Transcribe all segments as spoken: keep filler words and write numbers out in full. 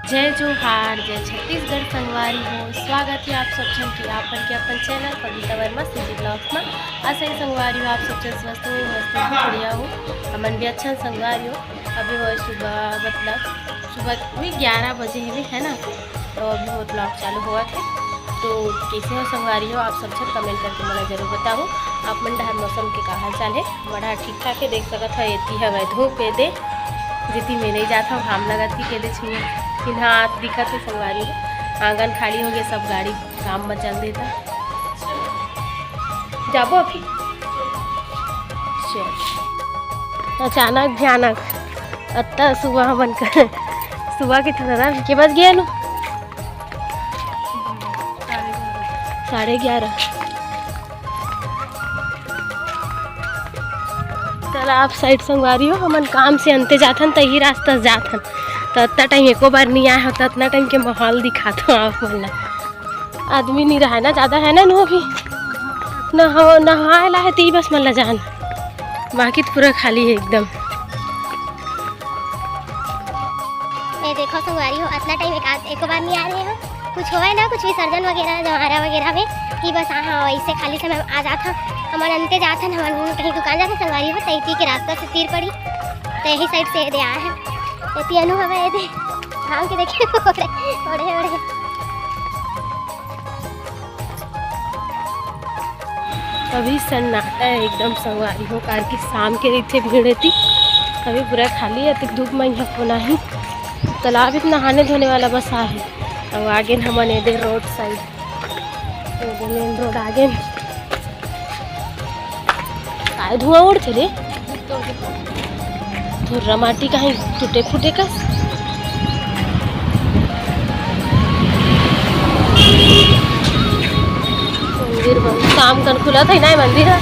जय जोहार, जय छत्तीसगढ़ संगवारी हो। स्वागत है आप सब झन के आपन के अपन चैनल कविता वर्मा सीजी ब्लॉग्स में। आशा है संगवारी हो आप सब झन स्वस्थ हो, मस्त हो, बढ़िया हो। हमन भी अच्छा संगवारी हो। अभी वो सुबह मतलब सुबह वही ग्यारह बजे हवे है ना, तो अभी वो ब्लॉग चालू हुआ थे। तो कैसे हो संगवारी हो आप सब झन कमेंट करके मोला जरूर बताओ। आप मन डहर मौसम के का हाल चाल है? बड़ा ठीक ठाक है, देख सकत हो एती हवय धूप ए दे, जेती में नहीं जात हव घाम लगत कि के दे छुए किन्हा आत दिखत है संगवारी हो। आंगन खाली हो गए, सब गाड़ी काम में चल देता। जाबो अभी। चल। अचानक भयानक अत्ता सुबह बन कर सुबह के ठंडा के बज गया नु साढ़े ग्यारह। तालाब साइड संगवारी हो, हमन काम से अंते जाथन त ही रास्ता से जाथन। त अत्ता टाइम एको बार नहीं आए हो त अतना टाइम के माहौल दिखात हो आप मन ला। आदमी नहीं रहा है ना, ज्यादा है ना नु अभी नहा नहाए ला है ती बस मन ला जान, बाकी तो पूरा खाली है एकदम। ये देखो संगवारी हो, अतना टाइम एक आध एको बार नहीं आ रहे हो, कुछ होए ना कुछ विसर्जन वगैरह जवारा वगैरह में कि बस हाँ वैसे खाली समय आ जात हम। हमन अंते जात हन, हमन कहीं दुकान जात हन संगवारी हो, तैती के रास्ता से तीर पड़ी, तो यही साइड से दे आए हैं। एती अनु हवे, ये दे घाम के देखे ओढ़े ओढ़े। अभी सन्नाटा है एकदम संगवारी हो, कार की शाम के रहिथे भीड़ एती। अभी पूरा खाली है, अतिक धूप में यहाँ कोना ही तालाब इतना नहाने धोने वाला बस आ है। अब आगे न हमन एदे रोड साइड, एदे मेन रोड आगे न काय धुआं उड़थे रे? धुर्रा माटी कहीं टूटे फूटे कस। मंदिर बंद, शाम कन खुला था ना मंदिर है।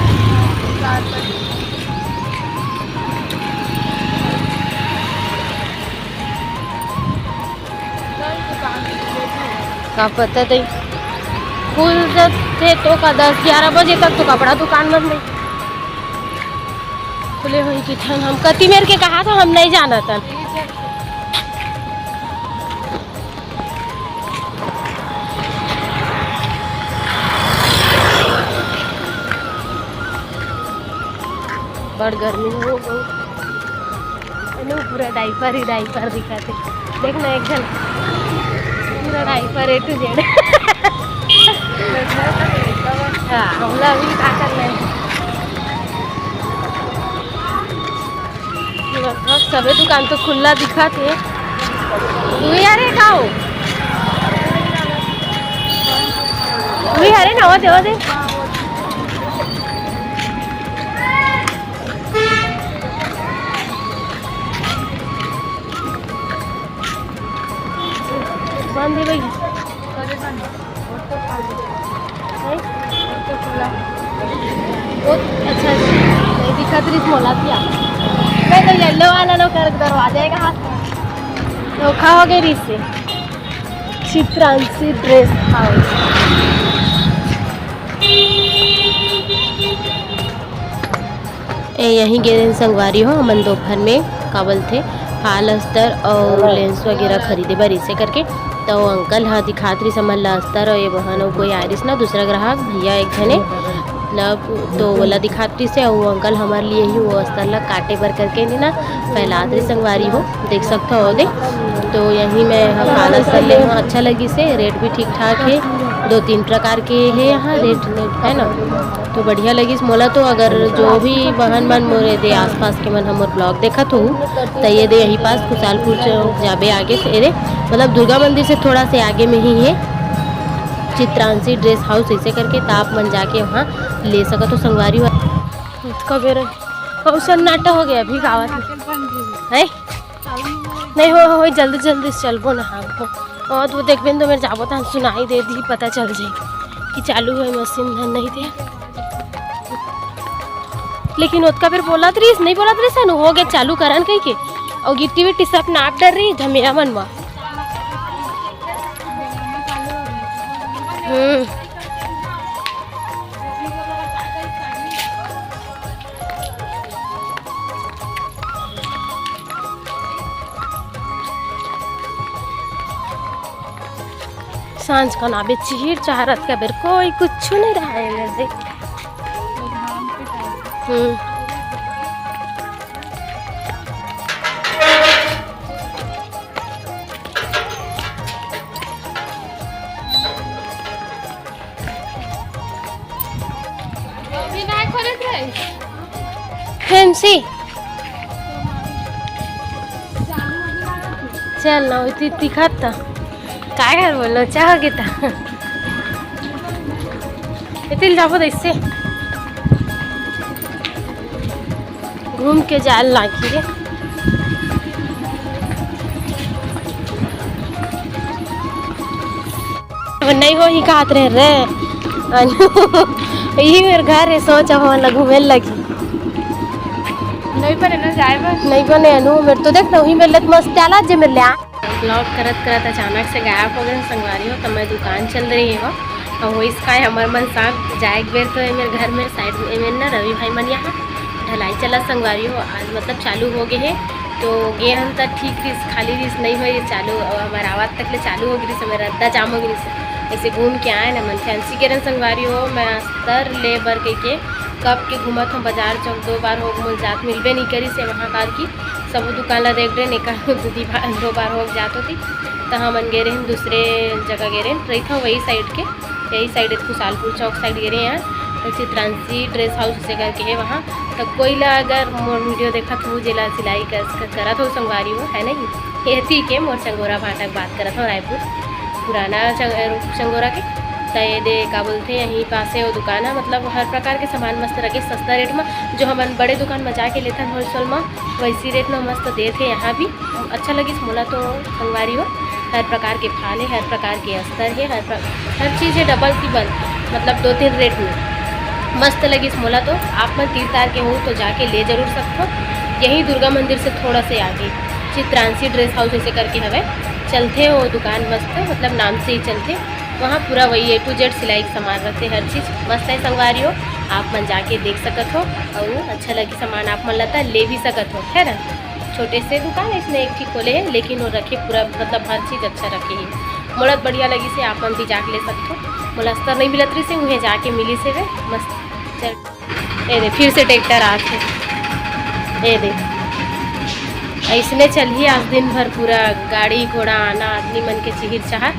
का पता दई खुल जाथे तो का दस ग्यारह बजे तक तो कपड़ा दुकान बंद है। खुले हुई की ठन हम कति मेर के कहा था, हम नहीं जाना था। बड़ गर्मी हो गई। अनु पूरा डाइपर ही डाइपर दिखाते। देख ना एक जन पूरा डाइपर A to Z। हाँ, हमला अभी का करना है? लगभग सबे दुकान तो खुला दिखा थे। तू ही आ रे का हो? तू ही आ रे ना, वो दे, वो दे। बंद है भाई। हैं? बहुत अच्छा है। नहीं दिखत रहिस मोला क्या? मैं तो येलो वाला लो कर दरवाजा है कहाँ? धोखा हो गई रहिस से। Chitranshi dress house. ए, यहीं गे रहेन संगवारी हो, हमन दोपहर में का बोलथे, फाल अस्तर अउ लेंस वगैरह खरीदे बर इसे करके। तो अंकल ह दिखात रिस हमन ला अस्तर, अउ ये बहन अउ कोई आय रिस ना, दूसरा ग्राहक भैया एक झने ला, तो ओला दिखात रिस हे, अउ वो अंकल हमर लिए ही वो अस्तर ला काटे बर करके नहीं ना फैलात रिस संगवारी हो, देख सकत हो दे। तो यही मैं ह फाल अस्तर ले हूँ, अच्छा लगिस हे, रेट भी ठीक ठाक है, दो तीन प्रकार के है यहाँ रेट, है ना। तो बढ़िया लगिस मोला तो। अगर जो भी बहन मन मोरे दे आसपास के मन हमर ब्लॉग देखत हो, त ये दे यही पास खुशालपुर चौक जाबे आगे से, एदे मतलब दुर्गा मंदिर से थोड़ा से आगे में ही है चित्रांशी ड्रेस हाउस, ऐसे करके, त आप मन जाके वहाँ ले सकत हो संगवारी हो। कबेर अउ सन्नाटा हो गया अभी गावत में। है? नहीं हो, हो, जल्दी जल्दी से चलबो ना हमको। और तो देखबे न तो मेरे जाबो तहन सुनाई दे दी, पता चल जाए कि चालू है मशीन धन नहीं थे। लेकिन ओतका बेर बोलत रहिस, नहीं बोलत रहिस, नु हो गया चालू करन कहि के। और गिट्टी विट्टी सब नाप डर रही झमेरा मन में। हम्म। सांझ कन आबे चिहिर चहारत का बेर कोई कुछु नहीं रहा है इधर देख। हम्म। फेंसी। चल ना, इतनी दिखत था। काय घर बोलो, चाह हो गया था। इतिल जाबो तो इससे घूम के जाल लागी रे। अब नहीं हो ही कहत रहे रे। अनु, यही मेरे घर है, सोच अब हमन ला घूमे लगी। नहीं बने ना जाए बर। नहीं बने अनु, मेरे तो देख ना, वही मेरे लिए तो मस्त चाला जे मेरे लिए आ। ब्लॉग करत करत अचानक से गायब हो गए संगवारी हो, तो मैं दुकान चल रही हूँ। और वही इसका है हमारे मन साथ जाए एक बेर तो ये मेरे घर में साइड में ना रवि भाई मन यहाँ ढलाई चला संगवारी हो, आज मतलब चालू हो गए है। तो गे हन त ठीक रिस, खाली रिस नहीं हो चालू, और हमारे आवाज तक ले चालू हो गई रिस, हमारे रद्दा जाम हो गई रिस। ऐसे घूम के आए ना मन फैंसी के रन संगवारी हो, मैं अस्तर ले बर कह के कब के घूमत हूँ बाजार चौक, दो बार हो मोल जात मिलबे नहीं करी से वहाँ कार की सब दुकान ला देख रहे, एक दो दी भा-, दो बार हो जात होती। तो हमन गे रहे दूसरे जगह गे रहे, रही था वही साइड के, यही साइड खुशालपुर चौक साइड गे रहे हैं। तो चित्रांशी ड्रेस हाउस से करके है वहाँ। तो कोई ला अगर मोर वीडियो देखत हो, जेला सिलाई कर, करत हो संगवारी हो, है नहीं? ये ठीक है, मोर चंगोरा भाटा के बात करत हो, रायपुर पुराना चंग-, चंगोरा के। तो ये दे का बोलते हैं, यहीं पास है वो दुकान है, मतलब हर प्रकार के सामान मस्त रखे सस्ता रेट में। जो हमन बड़े दुकान में जाके लेथन होलसेल में, वैसी रेट में मस्त देत है यहाँ भी। अच्छा लगिस मोला तो संगवारी हो, हर प्रकार के फाल है, हर प्रकार के अस्तर है, हर प्र-, हर चीज़ है डबल टिबल, मतलब दो तीन रेट में मस्त लगिस मोला तो। आप मन तीर तार के हो तो जाके ले जरूर सकथो। यही दुर्गा मंदिर से थोड़ा से आगे चित्रांशी ड्रेस हाउस ऐसे करके हवे, चलथे वो दुकान मस्त, मतलब नाम से ही चलथे। वहाँ पूरा वही ए टू जेड सिलाई के सामान रखते, हर चीज़ मस्त है संगवारी हो। आप मन जाके देख सकत हो और अच्छा लगी सामान आप मन लता ले भी सकत हो, है ना। छोटे से दुकान है, इसमें एक ठीक खोले है, लेकिन वो रखे पूरा, मतलब हर चीज़ अच्छा रखे है। मोला बढ़िया लगी से आप मन भी जाके ले सकत हो। मोला अस्तर नहीं मिलत रही से उन्हें जाके मिली से वे मस्त। चल, ए दे फिर से ट्रैक्टर आत है, ए दे। ऐसने चलही आज दिन भर पूरा गाड़ी घोड़ा आना, आदमी मन के चिहिर चहार।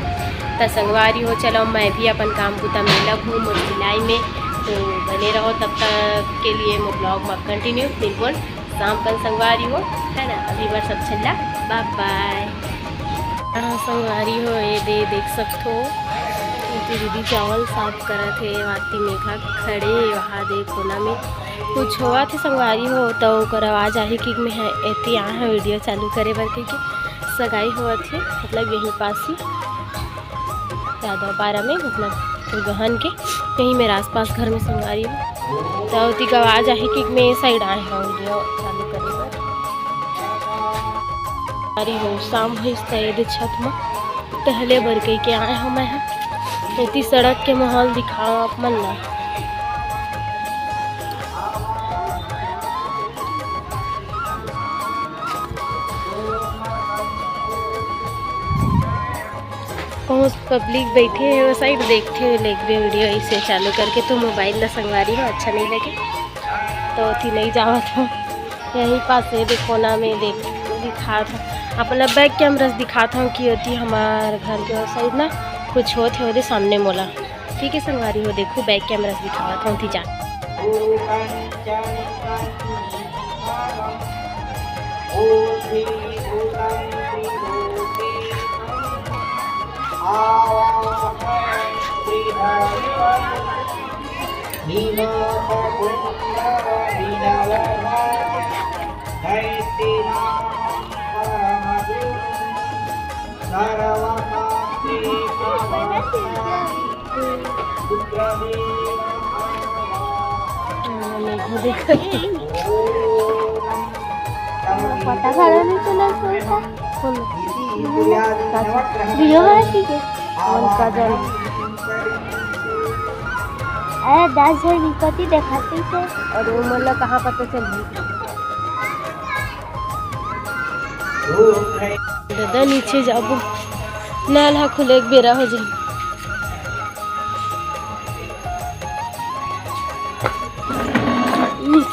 त संगवारी हो, चलो मैं भी अपन काम बुता में लगहूँ, मोर सिलाई में। तो बने रहो, तब तक के लिए मोर ब्लॉग में कंटिन्यू। फिर बोल शाम कन संगवारी हो, है ना। अभी बर सब छल्ला, बाय बाय। हाँ संगवारी हो, ये दे देख सकथो, ये दीदी चावल साफ करत हे, वाती मेघा खड़े हे वहाँ दे कोना में। कुछ होवत हे संगवारी हो, तो ओकर आवाज आही कि मैं एती आ हे वीडियो चालू करे बर, क्योंकि सगाई होवत हे, मतलब यहीं पास ही यादव पारा में, मतलब गहन के यहीं मेरे आसपास घर में संगवारी हो, तो ओती का आवाज आही कि मैं साइड आए हूँ वीडियो चालू करे बर। संगवारी हो, शाम होइस त एदे छत म टहले बर कहिके आए हूँ मैं ह। एती सड़क के माहौल दिखाओ आप मन ला। बहुत पब्लिक बैठे हे, वो साइड देखते हुए लेगबे वीडियो ऐसे चालू करके, तो मोबाइल ला संगवारी हो अच्छा नहीं लगे, तो ओती नहीं जावत हो। यहीं पास ये दे कोना में देख दिखात हूँ, आप मतलब बैक कैमरा से दिखात हूँ कि ओती हमार घर के साइड ना कुछ होत हे, ओदे सामने मोला। ठीक है संगवारी हो, देखो बैक कैमरा से दिखावत हूँ, ओती जा। पता घलो नहीं चला। वीडियो वाला ठीक है। कौन का जन? अरे दस हजार विपत्ति दिखाती थे और वो मन ला कहाँ पता चल। दादा नीचे जाबो, नल हा खुले के बेरा हो जाए।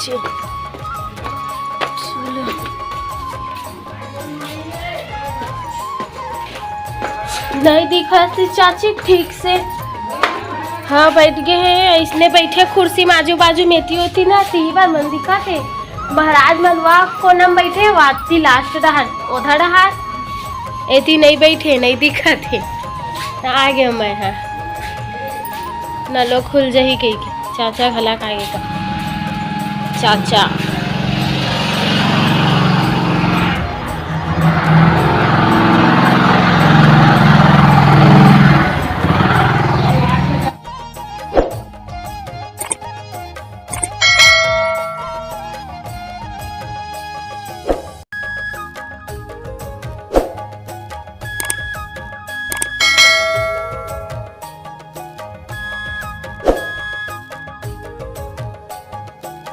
चलो। नहीं दिखत हे चाची ठीक से। हाँ, बैठ गे हे, अइसने बैठे कुर्सी में, आजू बाजू में एती ओती ना, तिही बर मन दिखत हे। महाराज मन वा कोना में बैठे, वा ती लास्ट डहर, ओधा डहर। एती नहीं बैठे, नहीं दिखत हे। आ गे मैं, हाँ। नलो खुल जही कहिके, चाचा घला का आगे का। चाचा।